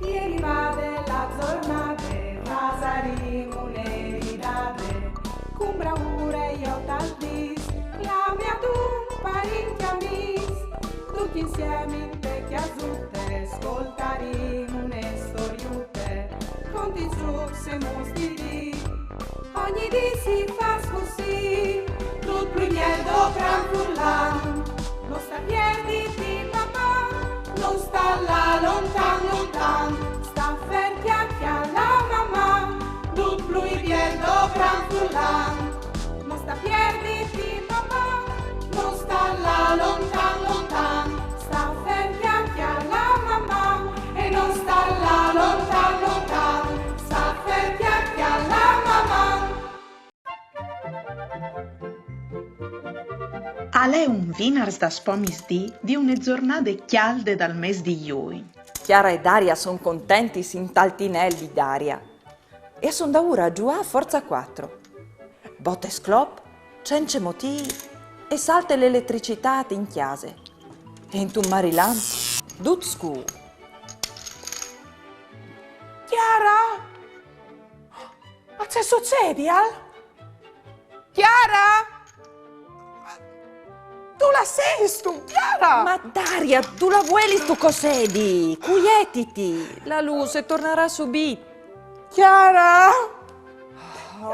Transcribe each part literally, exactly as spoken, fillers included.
E rivade la zornade, fasarìn une ridade, cun braure jo tal dis, clame a dun parint e amis, ducj insiemi inte cjasute, scoltarìn une storiute, conti, zucs e muts di dì. Ogni dì si fâs cussì, dut plui biel dopran furlan. No sta pierditi, Maman, no sta lâ lontan, lontan. Sta fer, cjalà, cjalà Maman, dut plui biel dopran furlan. No sta pierditi, Maman, no sta lâ lontan, lontan. Sta fer, cjalà, cjalà Maman, e no sta lâ lontan, lontan. Sta fer, cjalà, cjalà Maman. Al è un vinars daspò misdì di une zornade cjalde dal mês di Jugn. Chiara e Daria a son contentis intal tinel di Daria e a son daûr a zuiâ a forza cuatri. Bot e sclop, cence motîi, e salte l'eletricitât in cjase. E intun marilant, dut scûr. Chiara? Ma ce sucedial? Chiara? Dulà sêstu, Chiara? Ma Daria, dulà vuelistu che o sedi? Cuietiti, la lûs e tornarà subit. Chiara?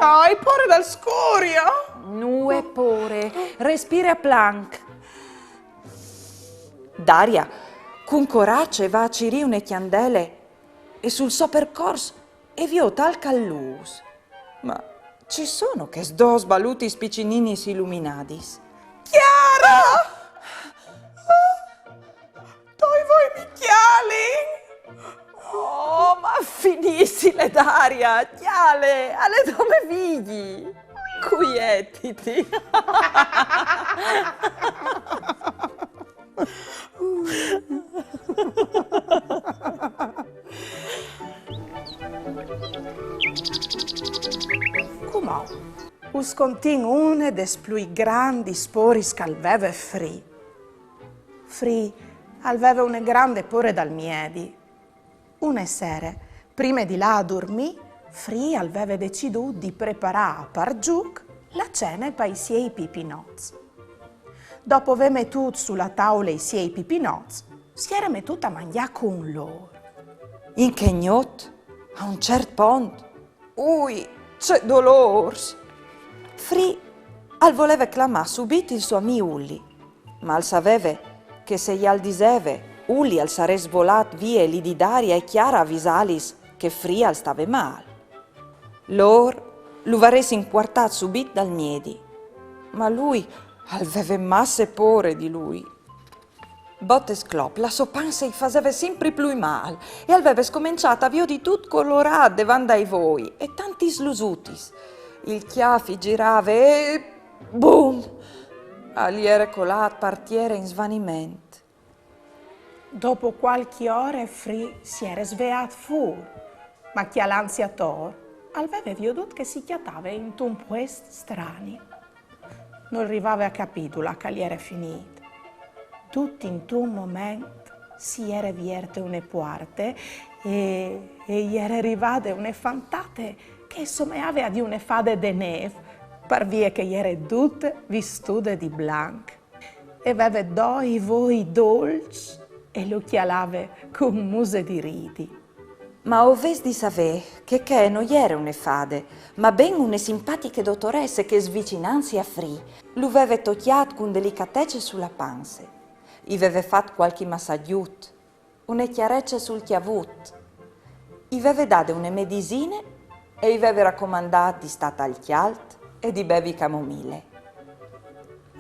Ai pôre dal scûr jo. Nuie pôre, respire a planc. Daria, cun coraç, e va a cirî une cjandele e sul so percors e viôt alc a lûs. Ma ce sono chês dôs balutis piçininis iluminadis? Chiara! Doi vuei mi cjalin? Oh, ma finissile, Daria, cjale, al è dome Vigji. Cuietiti. Cumò us contìn une des plui grandis pôris che al veve Fri. Fri al veve une grande pôre dal miedi. Une sere, prime di lâ a durmî, Fri al veve decidût di preparâ a parzûc la cene pai siei pipinots. Dopo vê metût su la taule i siei pipinots, si jere metût a mangjâ cun lôr. In chê gnot, a un ciert pont, ui, ce dolôrs! Fri al voleve clamâ subit il so amì Uli, ma al saveve che se jal diseve, Uli al sarès volât vie li di Daria e Chiara a visâlis che Fri al stave mâl. Lôr lu varessin cuartât subit dal miedi, ma lui al veve masse pôre di lui. Bot e sclop, la sô panse i faseve simpri plui mâl e al veve scomençât a viodi dut colorât devant dai voi e tantis lusutis. Il cjâf i girave e bum! Al jere colât par tiere in svaniment. Dopo cualchi ore Fri si jere sveât fûr, ma cjalantsi ator al veve viodût che si cjatave intun puest strani. Nol rivave a capî dulà che al jere finît. Dut intun moment si jere vierte une puarte e, e i jere rivade une fantate che e someave a di une fade de nêf, par vie che e jere dute vistude di blanc. E veve doi voi dolçs e lu cjalave cun muse di ridi. Ma o vês di savê che chê no jere une fade, ma ben une simpatiche dotoresse che, svicinantsi a Fri, lu veve tocjât cun delicatece su la panse. I veve fat cualchi massagjut, une cjarece sul cjavut. I veve dade une medisine e i veve racomandât di stâ tal cjalt e di bevi camomile.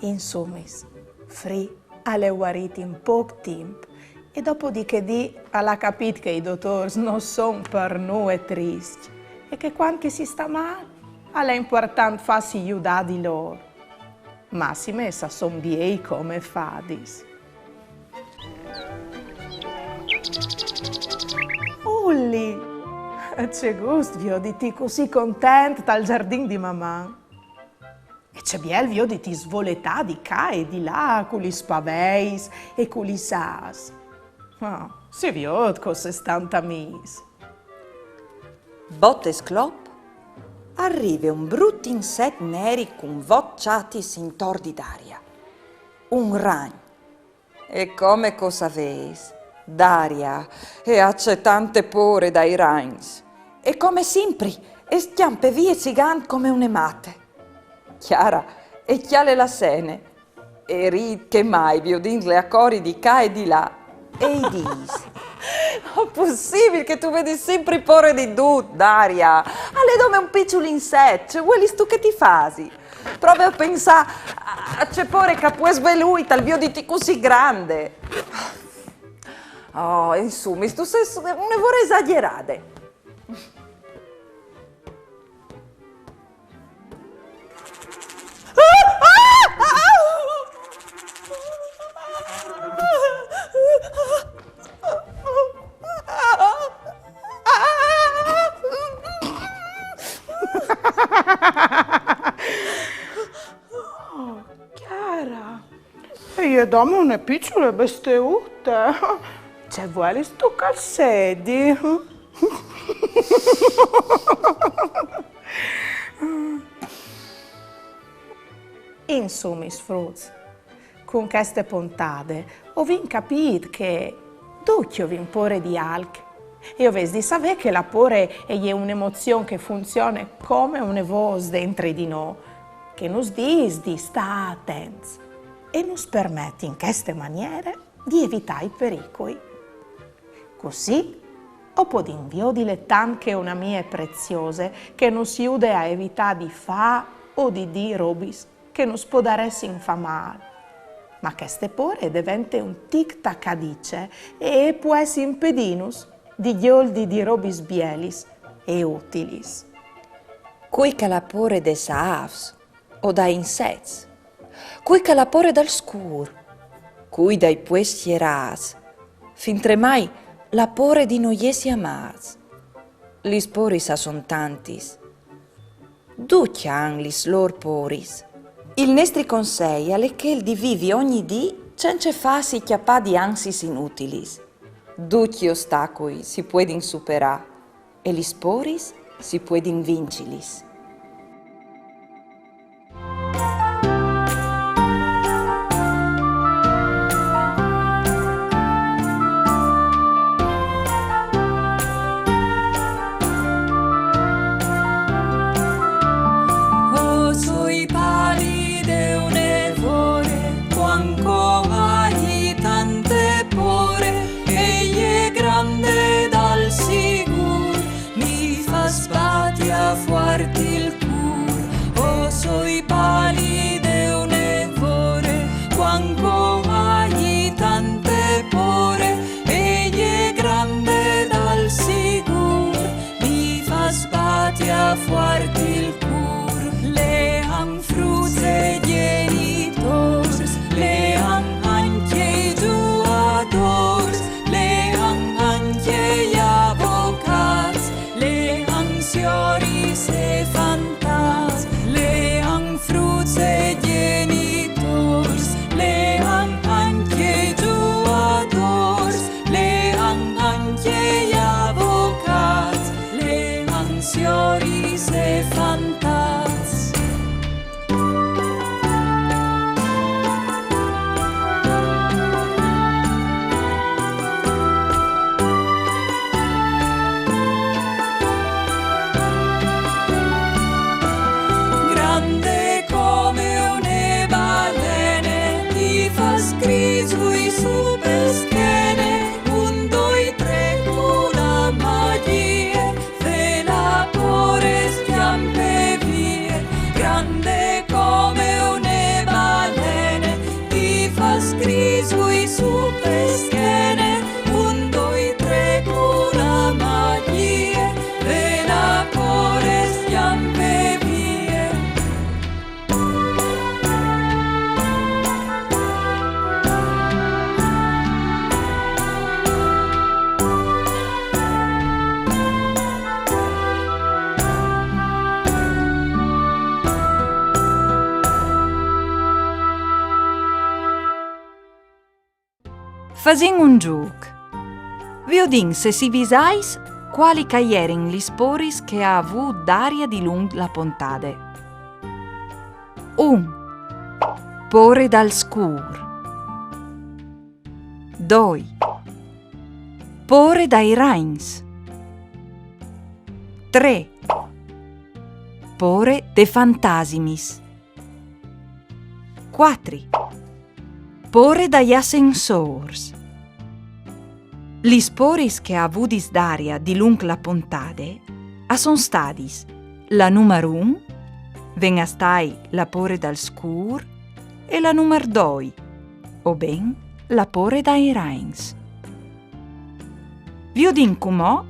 Insumis, Fri al è vuarît in pôc timp e dopo di chê dì al à capît che i dotôrs no son par nuie triscj e che cuant che si sta mâl al è impuartant fâsi judâ di lôr. Massime se a son biei come fadis. Uli! Ce gust vioditi cussì content tal zardin di Maman! E ce biel vioditi svoletâ di ca e di là cu lis paveis e cu lis âfs. Ah, Si viôt che o sês tant amîs. Bot e sclop, al rive un brut inset neri cun vot çatis intor di Daria. Un ragn. E come che o savês, Daria e à tante pôre dai ragns. E come simpri, e scjampe vie zigant come une mate. Chiara e cjale la sene, e rît che mai viodintli a cori di ca e di là, e i dîs: "Oh, pussibil che tu vedis simpri pôre di dut, Daria? Al è dome un piçul inset, ce vuelistu che ti fasi? Prove a pensâ a ce pôre che al pues vê lui tal vioditi cussì grande." Oh, insumis, tu sês une vore esagjerade. Oh, Chiara. E je dome une piçule besteute. Ce vuelistu che al sedi? Insumis, fruts, cun cheste pontade o vin capît che ducj o vin pôre di alc. E o vês di savê che la pôre e je une emozion che funzione come une vôs dentri di nô, che nus dîs di stâ atents e nus permet in cheste maniere di evitâ i pericui. Cussì o podìn viodile tant che une amie preziose che nus jude a evitâ di fâ o di dî robis che nus podaressin fâ mâl. Ma cheste pôre e devente un tic-tac adice e e pues impedînus di gjoldi di robis bielis e utilis. Cui che al à pôre des âfs o dai insets, cui che al à pôre dal scûr, cui dai puescj sierâts, fintremai al à pôre di no jessi amâts. Lis pôris a son tantis. Ducj a àn lis lôr pôris. Il nestri consei al è chel di vivi ogni dì cence fâsi cjapâ di ansiis inutilis. Ducj i ostacui si puedin superâ e lis pôris si puedin vincilis. O soi palide une vore, cuant che o ai tante pôre, e je grande dal sigûr, mi fâs bati fuart il cûr. O soi palide une vore, cuant che o ai tante pôre, e je grande dal sigûr, mi fâs bati fuart il cûr. Le àn fruts e gjenitôrs, le àn ancje i zuiadôrs, le àn ancje i avocâts, le àn sioris e fantats, le àn fruts e gjenitôrs, le àn ancje i zuiadôrs, le àn ancje i avocâts, le àn sioris e fantats. Grande come une balene, ti fâs scrisui su pe schene, un, doi, trê, cu la magjie, ve la pôre e scjampe vie. Grande come une balene, ti fâs scrisui su pe schene, un, doi, trê, cu la magjie, ve la pôre e scjampe vie. Fasìn un zûc. Viodìn se si visais cuali che a jerin lis poris che a à vût Daria dilunc la pontade. Un. Pôre dal scûr. Doi. Pôre dai rains. Trê. Pôre des fantasimis. Cuatri. Pôre dai assensôrs. Lis poris che a à vût Daria dilunc la pontade a son stadis la numar un, ven a stâi la pôre dal scûr, e la numar doi, o ben la pôre dai rains. Viodìn cumò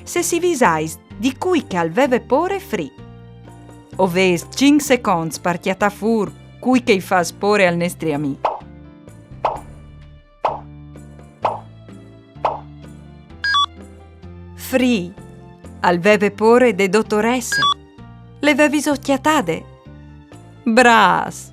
se si visais di cui che al veve pôre Free. O vês cinc seconts par cjatâ fûr cui che i fâs pôre al nestri amì. Free al veve pôre de dotoresse. Le vevis cjatade? Brâfs!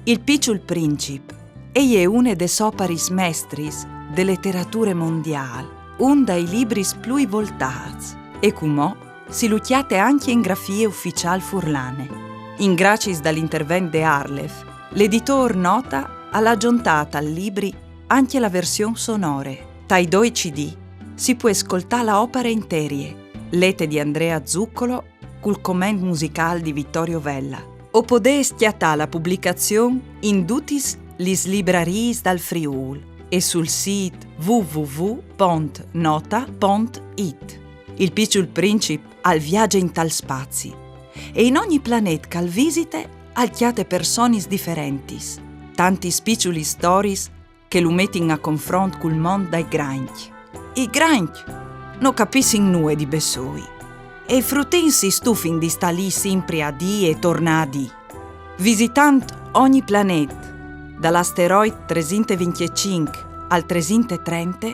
Il piçul princip e je une des oparis mestris de leterature mondiâl, un dai libris plui voltâts, e cumò si lu cjate ancje in grafie uficiâl furlane. In graciis dal intervent de ARLeF, l'editôr Nota al à zontât al libri ancje la version sonore. Tai doi C D si pues scoltâ la opare interie, lete di Andrea Zuccolo cul comment musicâl di Vittorio Vella. O podês cjatâ la publicazion in dutis lis librariis dal Friûl e sul sît w w w pont nota pont it. Il piçul princip al viaze intal spazi e in ogni planet che al visite al cjate personis diferentis, tantis piçulis storiis che lu metin a confront cul mont dai grancj. I grancj no capissin nuie di bessôi e i frutins si stufin di stâ li simpri a dî e tornâ a dî. Visitant ogni planet, dal asteroid tresinte vincjecinc al tresinte trente,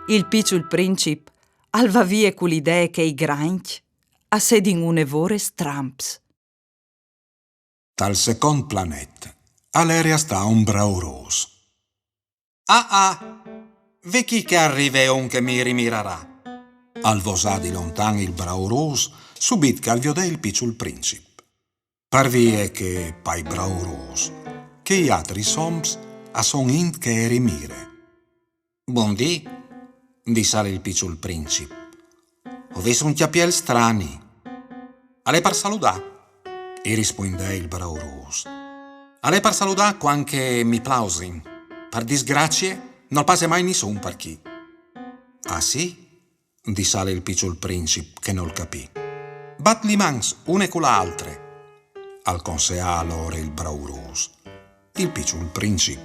il piçul princip al va vie cu l'idee che i grancj a sedin une vore stramps. Tal secont planet al ere a stâ un braurôs. Ah ah, ve chi che al rive un che mi rimirarà. Al vosà di lontan il braurôs, subit che al viodè il piçul princip. Parvie che pai braurôs, che i atris oms a son int che e rimire. Bundì, dissal il piçul princip. O vês un cjapiel strani. Al è par saludâ, i rispuindè il braurôs. Al è par saludâ cuant che mi plausin. Par disgracie, nol passe mai nissun par chi. Ah sì? Dissal il piçul princip che nol capì. Bat li mans une cu la altre, al conseà alore il braurôs. Il piçul princip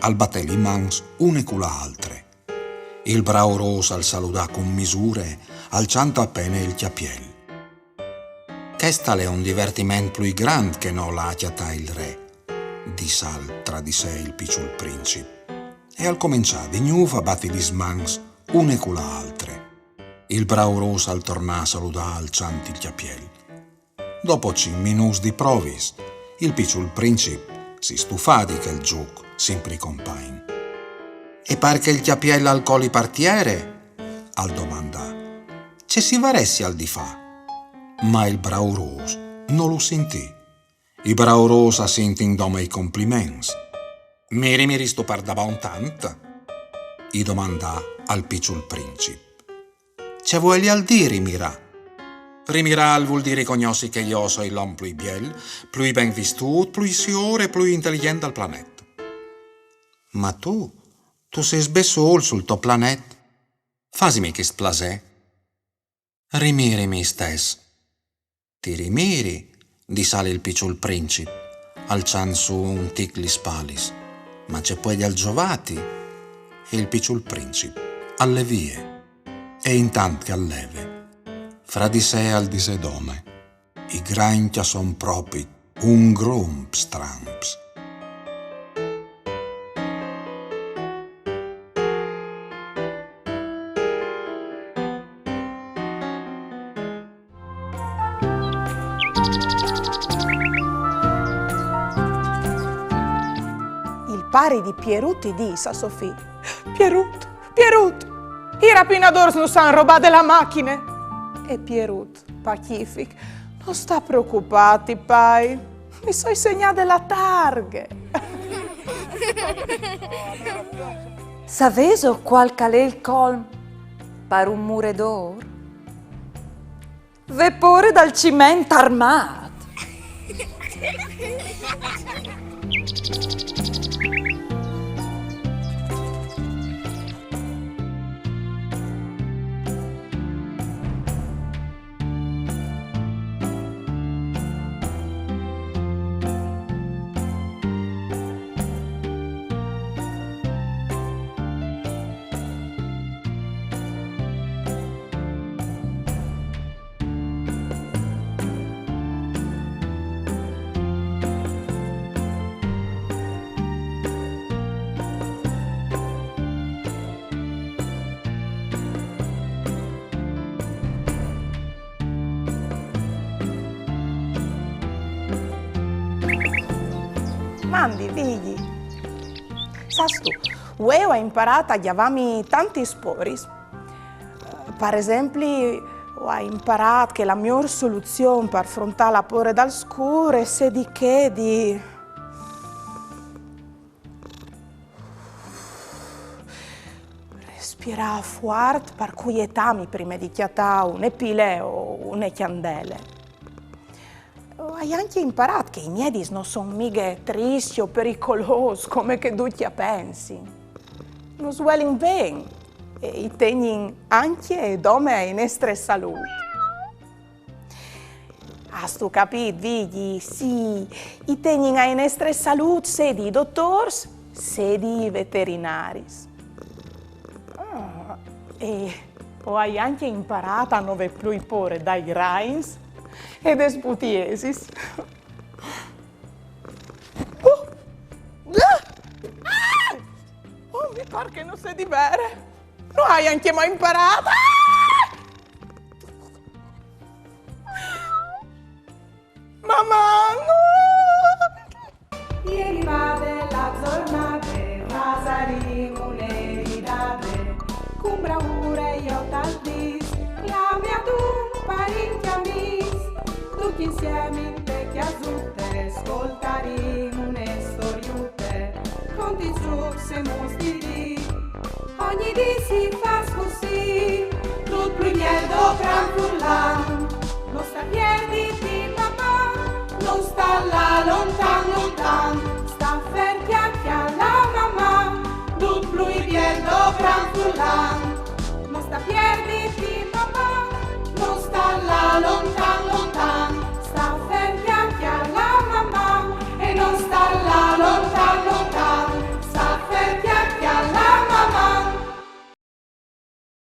al batè li mans une cu la altre. Il braurôs al saludà cun misure, alçant a pene il cjapiel. Chest al è un divertiment plui grant che nol à a cjatâ il re, dissal tra di se il piçul princip. E al començà di gnûf a bati lis mans une cu la altre. Il braurôs al tornà a saludâ alçant il cjapiel. Dopo cinc minûts di provis, il piçul princip si stufà di chel zûc simpri compagn. E par che il cjapiel al coli par tiere? Al domandà. Ce si varessial di fâ? Ma il braurôs no lu sintì. I braurôs a sintin dome i compliments. Mi rimiristu pardabon tant? I domandà al piçul princip. Ce vuelial dî rimirâ? Rimirâ al vûl dî ricognossi che jo o soi l'om plui biel, plui ben vistût, plui siôr e plui inteligjent dal planet. Ma tu, tu sês bessôl sul to planet. Fasimi chest plasê. Rimirimi istès. Ti rimiri, dissal il piçul princip, alçant sù un tic lis spalis, ma ce puedial zovâti? E il piçul princip al lè vie, e intant che al leve, fra di se al disè dome: I grancj a son propit un grum stramps. Il pari di Pierut i dîs a so fi: Pierut, Pierut, I rapinadôrs nus àn robade la machine. E Pierut, pacific: No sta preocupâti, pai. Mi soi segnade la targhe. Savêso cuâl che al è il colm par un muredôr? Vê pôre dal ciment armât. Mandi, Vigji. Sâstu, vuê o ai imparât a gjavâmi tantis pôris. Par esempli, o ai imparât che la miôr soluzion par afrontâ la pôre dal scûr e sedi chê di respirâ fuart par cuietâmi prime di cjatâ une pile o une cjandele. O ai ancje imparât che i miedis no son mighe triscj o pericolôs come che ducj a pensin. Nus vuelin ben e i tegnin ancje e dome ae nestre salût. Âstu capît, Vigji? Sì, i tegnin ae nestre salût sedi i dotôrs, sedi i veterinaris. Ah, e o ai ancje imparât a no vê plui pôre dai rains e des butiesis. Oh! Ah! Oh, mi pâr che no sedi vere. No ai ancjemò imparât. Ah! Maman! E je rivade la zornade, fasarìn une ridade, cun braure jo tal dîs, clame adun parint e amîs, ducj insiemi inte cjasute, scoltarìn une storiute, conti zûcs e muts di dì, ogni dì si fâs cussì.